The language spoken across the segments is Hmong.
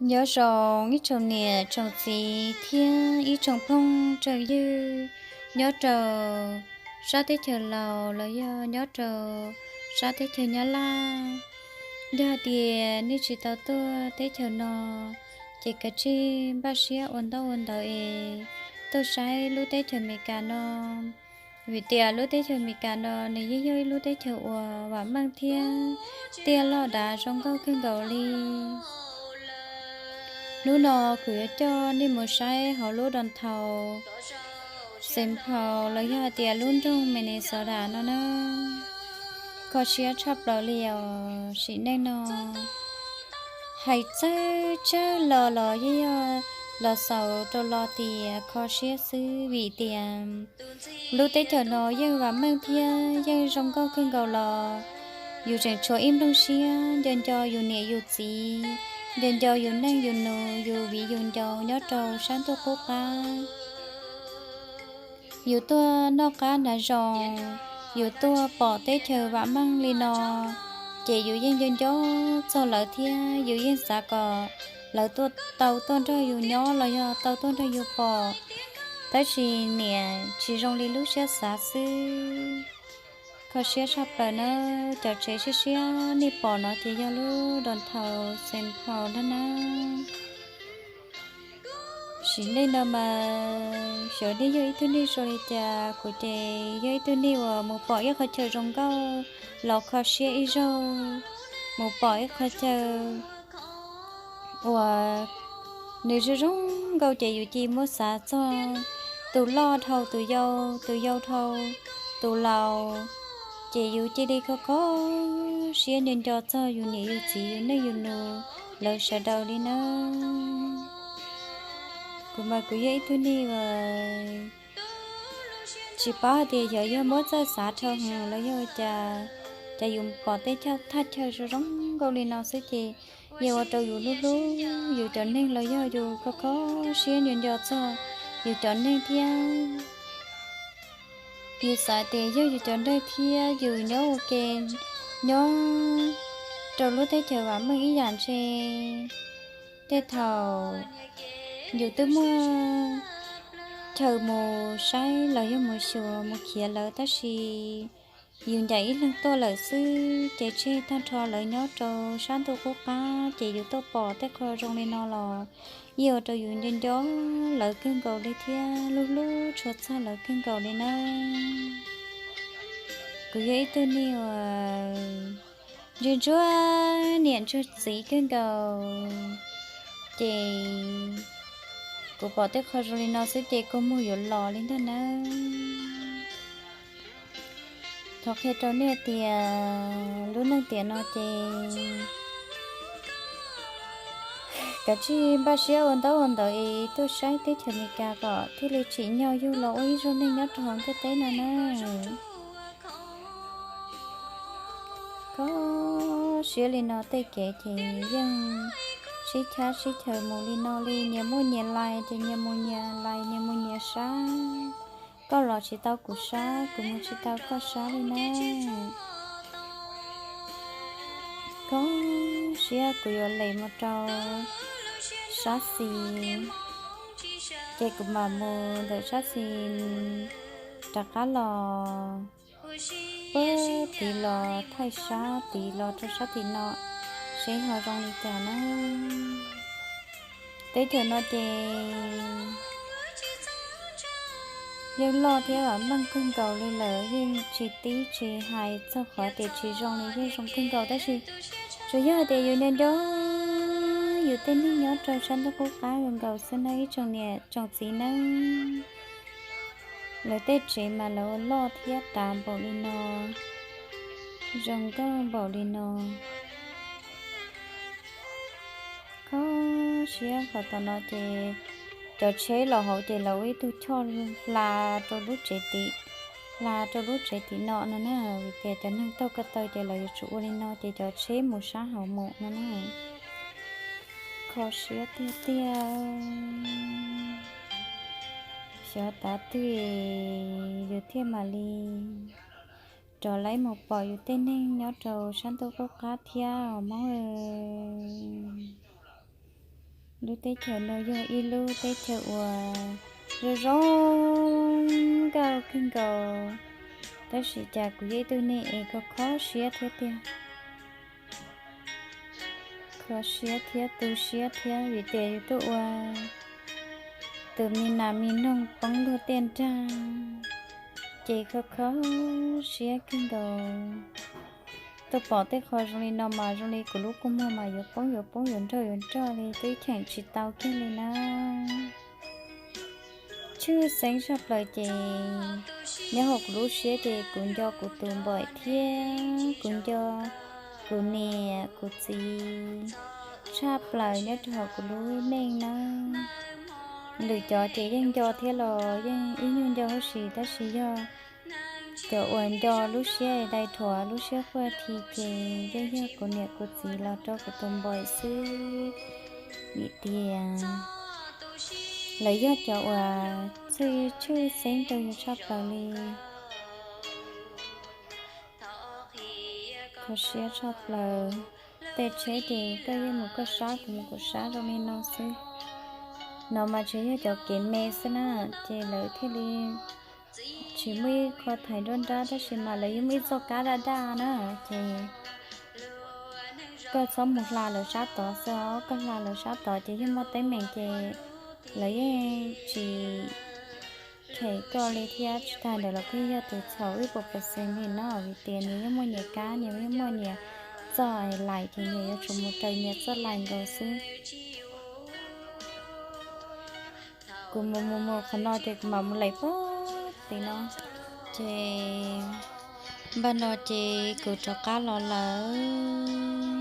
Nyob zoo ib tsoom niam tsoom txiv thiab ib tsoom phooj tsoom ywg nyob rau sab teb chaws Laus los yog nyob rau sab teb chaws Nyab Laj. Yog hais tias nej tsis tau tuaj teb chaws no, ces kav tsij npaj siab ua ntaub ua ntawv es tuaj saib lub teb chaws Amelikas no, vim tias lub teb chaws Amelikas no nws yeej yog ib lub teb chaws uas vam meej thiab tiaj loj dav zoo nkauj kawg nkaus li. Hnub no kuv yuav coj nej mus saib hauv lub downtown Saint Paul los yog hais tias lub nroog Minnesota no na. Kho siab tshaj plaws li os, sim neej no hais txawj tsawg los los yeej yog los xaus rau los tias kho siab xwb vim tias lub teb chaws no yeej vam meej thiab yeej zoo nkauj kawg nkaus los yus tseem tshuav ib nplooj siab nco nco yus niam yus txiv, nco nco yus neej yus nus, yus viv yus ncaus nyob rau sab ntuj qub qab. Yus tuaj noj qab hnav zoo, yus tuaj pom teb chaws vam meej li no, ces yus yeej nco nco txog lawv thiab yus yeej xav kom lawv tau tuaj nrog yus nyob los yog tau tuaj nrog yus pom, tab sis niam tsis zoo li lub siab xav xwb. Kho siab tshaj plaws na. Cov tsev siab siab nej pom no ces yog lub downtown Saint Paul ntag na. Sim neej no mas xyov nej yog ib tug neeg zoo li cas, kuv ces yog ib tug neeg uas mus pom ib qhov chaw zoo nkauj los kho siab ib zaug, mus pom ib qhov chaw uas nws zoo zoo nkauj ces yus cia li muab xav txog tus loj dhau tus yau, tus yau dhau tus laus, ces yus cia li kho kho siab nco nco txog yus niam yus txiv yus neej yus nus lawv sawv daws li na. Kuv mas kuv yog ib tug neeg uas tsis paub hais tias xyov yog muab txawj xav dhau heev los yog cas, cas yus pom tej thaj chaw zoo zoo nkauj li no xwb ces yeej ua rau yus hlub hlub yus cov neeg los yog yus kho kho siab nco nco txog yus cov neeg thiab. Yus xav tias yog yus cov neeg thiab yus nyob ua ke nyob rau lub teb chaws vam meej ib yam ntshe tej thaum yus twb muaj chaw mus saib los yog mus xyuas mus khiav lawm tab sis yus ncaim ib leeg tuaj lawm xwb ces tseg tag nrho lawv nyob rau sab ntuj qub qab ces yus tuaj pom tej qho zoo li no los yeej ua rau yus nco nco lawv kawg nkaus li thiab hlub hlub tshua txog lawv kawg nkaus li na. Kuv yog ib tug neeg uas ntsuag ntsuag niam ntsuag txiv kawg nkaus ces kuv pom tej qho zoo li no xwb ces kua muag yuav los li ntag nawb. Thov qhia rau nej tias lub neej tiam no ces kav tsij npaj siab ua ntaub ua ntawv es tuaj saib teb chaws Amelikas kom thiaj li tsim nyog yug los ua ib zaug neeg nyob rau hauv ntiaj teb no na. Kho siab li no tej kev ces yeej sib chab sib chaws mus li no li, nyias muaj nyias lais ces nyias mus nyias lais nyias mus nyias sab. Koj los tsis tau kuv sab, kuv mus tsis tau koj sab li na. Kho siab kuv yuav lem mus rau sab xis, ces kuv mam mus ntawm sab xis rov qab los, pab tiv los thaij sab tiv los rau sab tim no seb ho zoo li cas na. Teb chaws no ces yeej loj thiab vam meej kawg nkaus li lawm, yeej tsis tib tsis hais txog qhov tias tsis zoo li, yeej zoo kawg nkaus tab sis tsuas yog hais tias yus nco nco yus tej neeg nyob rau sab ntuj qub qab kawg nkaus xwb nawb ib tsoom niam tsoom txiv nawb. Lawv tej tsev mas lawv ua loj thiab dav npaum li no, zoo nkauj npaum li no. Kho siab qhov tom no ces cov tsheb los hauv ces lawv ua ib tug choj hla rau lub tsev tim, hla rau lub tsev tim no no na, vim tias cov neeg taug ko taw ces lawv yuav tsum ua li no ces cov tsheb mus sab hauv mus no na. Kho siab tiag tiag. Xyov tav twg yus thiaj mam li rov laiv mus pom yus tej neeg nyob rau sab ntuj qub qab thiab os Hmoob. Lub teb chaws no yog ib lub teb chaws uas zoo zoo nkauj kawg nkaus, tab sis cas kuv yog ib tug neeg es kho kho siab thiab tiag. Kho siab thiab tu siab thiab vim tias yus tuaj ua tus me nas me noog poob luag tiaj nrag, ces kho kho siab kawg nkaus. Tuaj pom tej qho zoo li no mas zoo li kuv lub kua muag mas yuav poob yuav poob yuav nrog yuav nrog li, twb cheem tsis tau kiag li na. Tshwj xeeb tshaj plaws ces nyob hauv kuv lub siab ces kuv nco kuv tus npaum thiab kuv nco kuv niam kuv txiv tshaj plaws nyob rau hauv kuv lub neej na. Lwm cov ces yeej nco thiab los yeej ib nyuag nco huv si, tab sis yog cov uas nco lub siab dai rhuav lub siab quaj thi ces yeej yog kuv niam kuv txiv los rau kuv tus npaum xwb. Vim tias lawv yog cov uas txwj tshwj xeeb rau yus tshaj plaws li. Kho siab tshaj plaws. Tej tsheb ces koj yeej mus koj sab, kuv mus kuv sab zoo li no xwb. No mas tsuas yog cov kev me xwb na, ces lawv thiaj li tsis muaj ib qho thaiv nruab nrab, tab sis mas lawv yeej muaj ib txoj kab daj daj na, ces koj txhob mus hla lawv sab tod xwb os, koj hla lawv sab tod ces yeej muaj teeb meem ces lawv yeej tsis khem koj li thiab. Tsis tag ntawd los koj yog tus txhaum ib puas percent li no, vim tias nws yeej muaj nyias kab, nws yeej muaj nyias txoj lais, ces nws yuav tsum mus raws nyias txoj lais nkaus xwb. Kuv mus mus mus qhov no ces kuv mam mus lem pog tim no, ces npaj no ces kuv rov qab los lawm.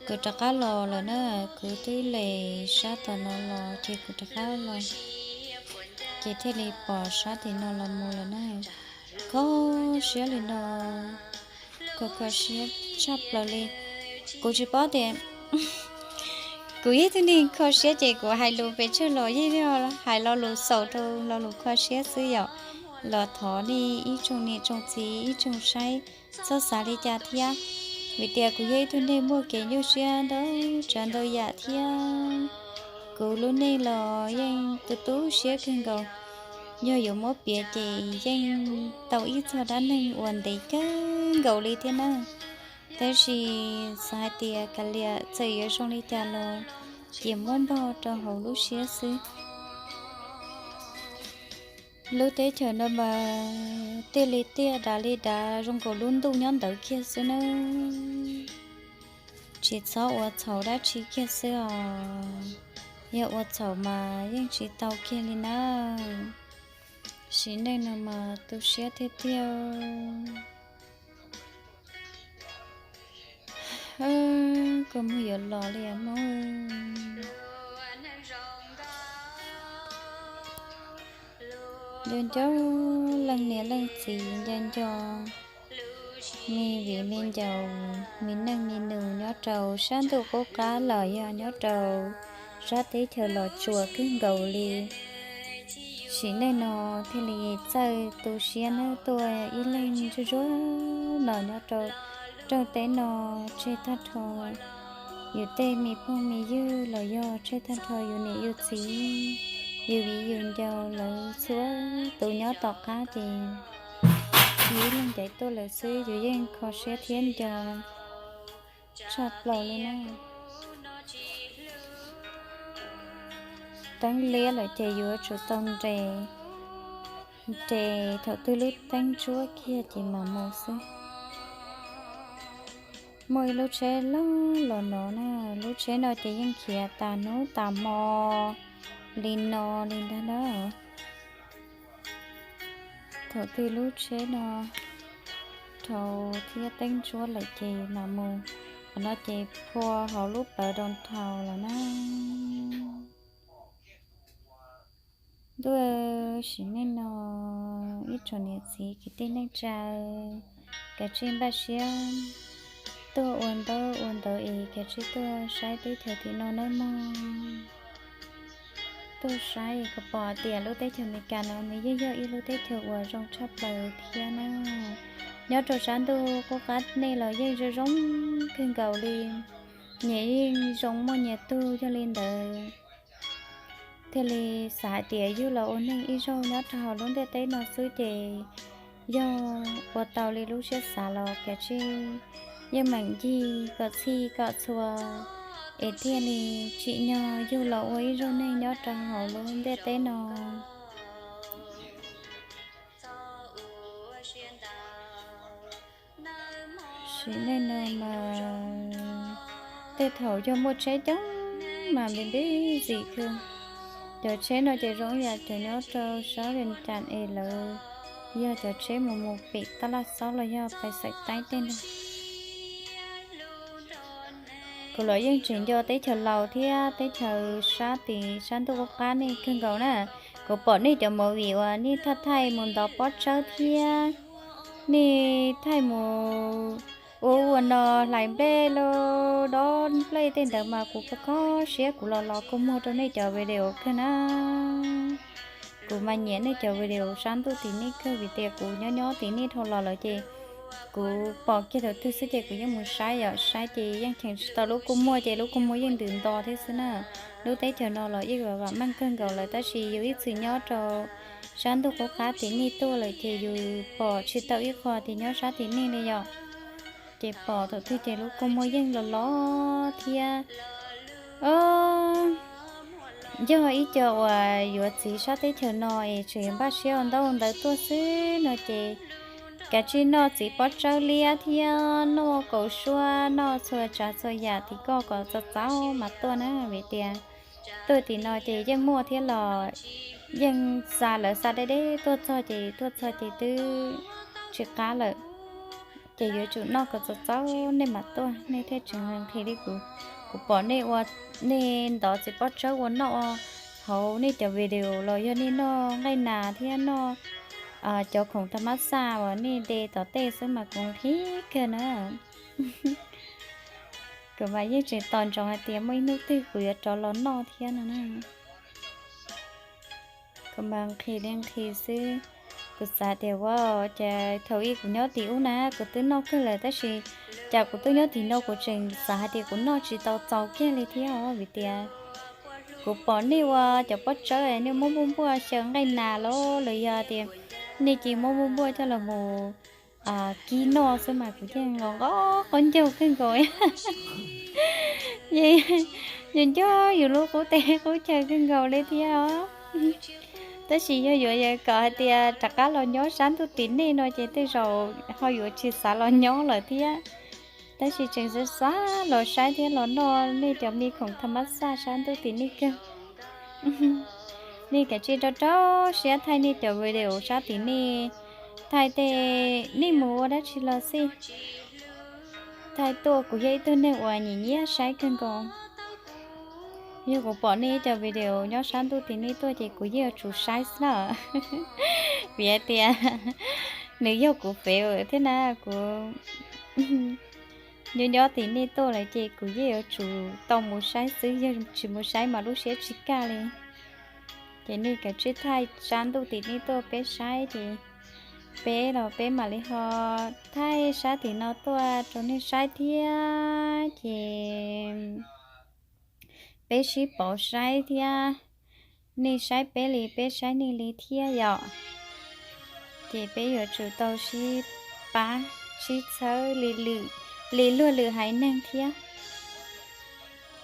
Kuv rov qab los lawm na, kuv twb lem sab tom no los ces kuv rov qab los, ces thiaj li pom sab tim no los mus lawm na. Kho siab li no, kho kho siab tshaj plaws li. Kuv tsis paub tias kuv yog ib tug neeg kho siab ces kuv hais lus pes tsawg los yeej hais lo lus xaus rau lo lus kho siab xwb yom. Los thov nej ib tsoom niam tsoom txiv ib tsoom saib txhob xav li cas thiab, vim tias kuv yog ib tug neeg muaj kev nyuaj siab ntau tsav ntau yam thiab. Kuv lub neej los yeej tu tu siab kawg nkaus, yog yuav muab piav ces yeej tau ib txog dab neeg uas ntev kawg nkaus li thiab na. Tab sis xav hais tias kav liam txawm yuav zoo li cas los cia muab npog rau hauv lub siab xwb. Lub teb chaws no mas tiaj li tiaj, dav li dav, zoo nkaus lub ntuj nyob ntawd kiag xwb nawb. Tsis txhob ua txhaum dab tsi kiag xwb os. Yog ua txhaum mas yeej tsis tau kiag li na. Sim neej no mas tu siab tiag tiag. Koj mus yuav los li mog. Nco nco leej niam leej txiv, nco nco me viv me ncaus, me neej me nus nyob rau sab ntuj qub qab los yog nyob rau sab teb chaws Los Tsuas kawg nkaus li. Sim neej no thiaj li txawj tu siab nawb, tuaj ib leeg ntsuag ntsuag no nyob rau rooj teb no, tseg tag nrho yus tej me phooj me ywg los yog tseg tag nrho yus niam yus txiv, yus viv yus ncaus lawv txhua tus nyob tom qab ces yus ib leeg ncaim tuaj lawm xwb, yus yeej kho siab thiab nco tshaj plaws li na. Teeb liab lawm ces yuav tsum tau nres, nres thaum twg lub teeb ntsuab kiag ces mam mus xwb. Muaj ib lub tsheb loj los no na, lub tsheb no ces yeej khiav tas hnub tas hmo li no li ntag na. Thaum twg lub tsheb no dhau thiab teeb ntsuab lawm ces mam mus. Qhov no ces phua hauv lub plawv downtown lawm na. Ntuj, sim neej no ib tsoom niam txiv kwv tij neej tsa, kav tsij npaj siab tuaj ua ntaub ua ntawv es kav tsij tuaj saib teb chaws tim no nawb mog. Tuaj saib kom pom tias lub teb chaws Amelikas no nws yeej yog ib lub teb chaws uas zoo tshaj plaws thiab na. Nyob rau sab ntuj qub qab nej los yeej zoo zoo kawg nkaus li. nyias yeej zoo muaj nyias tug, yog li ntawd thiaj li xav hais tias yug los ua neeg ib zaug nyob rau hauv lub ntiaj teb no xwb ces yog ua tau li lub siab xav los kav tsij yeej meem ncig kom txhij kom txhua es thiaj li tsim nyog yug los ua ib zaug neeg nyob rau hauv lub ntiaj teb no. Sim neej no mas tej thaum yog muaj tsheb coob mas npib npib zim kawg. Cov tsheb no ces zoo yam cov nyob rau sab Vias Cas es lawv yog cov tsheb mus mus pem taj laj xob los yog pais xaim taib tej ntag. Kuv los yeej tseem nco teb chaws laus thiab teb chaws sab tid sab ntuj qub qab nej kawg nkaus na. Kuv pom nej cov movie uas nej thaij thaij mus ntov pob tsawb thiab nej thaij mus ua ua no hlais nplej los dob nplej tej ntawd mas kuv kho kho siab kuv los los kua muag rau nej cov video kawg na. Kuv mas nyiam nej cov video sab ntuj tim nej kawg vim tias kuv nyob nyob tim nej dhau los lawm ces kuv pom kiag thaum twg xwb ces kuv yeej mus saib yom, saib ces yeej cheem tsis tau lub kua muag ces lub kua muag yeej ntws nto thiab xwb na. Lub teb chaws no los yeej vam meej kawg nkaus lawm tab sis yus ib txwm nyob rau sab ntuj qub qab tim nej tuaj lawm ces yus pom tsis tau ib qho tias nyob sab tim nej li yom. Ces pom thaum twg ces lub kua muag yeej los los thiab. Yog ib co uas yuav txiv sab teb chaws no es tseem yuav npaj siab ua ntaub ua ntawv tuaj xwb no ces kav tsij noj txiv pob tsawb liab thiab noj kaus suab noj txhua tsav txhua yam tim koj kom txaus txaus mas tuaj na vim tias tuaj tim no ces yeej muaj thiab los yeej xa lawv xa deb deb tuaj txog ces tuaj txog ces twb tsis qab lawm. Ces yuav tsum noj kom txaus txaus nej mam tuaj nej thiaj tseem nqhis li kuv. Kuv pom nej ua, nej ntov txiv pob tsawb ua noj hauv nej cov video los yog nej noj nqaij nas thiab noj cov khoom tha mab xaj uas nej de tom tej xwb mas kuv nqhis kawg na. Kuv mas yeej tseem tos ntsoov hais tias muaj ib hnub twg kuv yuav rov los noj thiab no na. Kuv mas nqhis li nqhis xwb. Kuv xav tias ua cas thaum ub kuv nyob tim ub na kuv twb noj kawg lawm tab sis cas kuv tuaj nyob tim no kuv tseem xav hais tias kuv noj tsis tau txaus kiag li thiab os vim tias kuv pom nej ua cov pob tsawb nej muab npuaj npuaj xyaw nqaij nas los los yog tias nej cia muab npuaj npuaj coj los mus kib noj xwb mas kuv yeej nqos nqos qaub ncaug kawg nkaus. Yeej nco nco yus lub qub teb qub chaw kawg nkaus li thiab os. Tab sis yog yuav kom hais tias rov qab los nyob sab ntuj tim nej no ces tej zaum ho yuav tsis xav los nyob lawm thiab. Tab sis tseem xav xav los saib thiab los noj nej cov me khoom tha mab xaj sab ntuj tim nej kawg. Nej kav tsij rau rau siab thaij nej cov video sab tim nej, thaij tej nej mus ua dab tsi los xij. Thaij tuaj kuv yog ib tug neeg uas nyiam nyiam saib kawg nkaus. Yog kuv pom nej cov video nyob sab ntuj tim nej tuaj ces kuv yeej yuav tsum saib xwb na. Vim hais tias nws yog kuv fev thiab na, kuv nyob nyob tim nej tuaj lawm ces kuv yeej yuav tsum tau mus saib xwb, yog tsis mus saib mas lub siab tsis kaj li. Ces nej kav tsij thaij sab ntuj tim nej tuaj peb saib ces peb los peb mam li ho thaij sab tim no tuaj rau nej saib thiab ces peb sib pauv saib thiab, nej saib peb li peb saib nej li thiab yom. Ces peb yuav tsum tau sib pab sib txhawb li luag lwm haiv neeg thiab.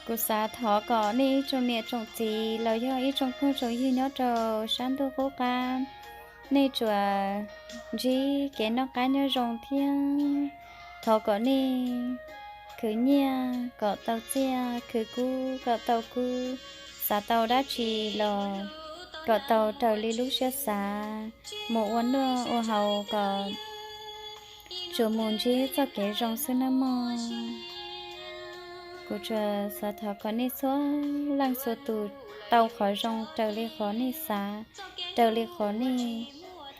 Kuv xav thov kom nej ib tsoom niam tsoom txiv los yog ib tsoom phooj tsoom ywg nyob rau sab ntuj qub qab, nej tsuas ntsib kev noj qab nyob zoo thiab. Thov kom nej khwv nyiaj kom tau txiaj, khwv kub kom tau kub, xav tau dab tsi los kom tau raws li lub siab xav, mus ua noj ua haus kom tsuas mus ntsib txoj kev zoo xwb nawb mog. Kuv tsuas xav thov kom nej txhua leej txhua tus tau qhov zoo raws li qhov nej xav, raws li qhov nej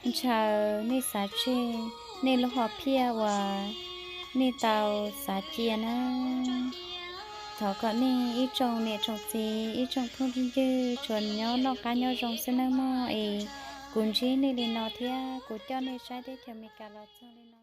ntshaw, nej xav tseg, nej lub hom phiaj uas nej tau xav cia na. Thov kom nej ib tsoom niam tsoom txiv ib tsoom phooj ywg tsuas nyob noj qab nyob zoo xwb nawb mog es kuv ntsib nej li no thiab kuv coj nej saib teb chaws Amelikas los txog li no.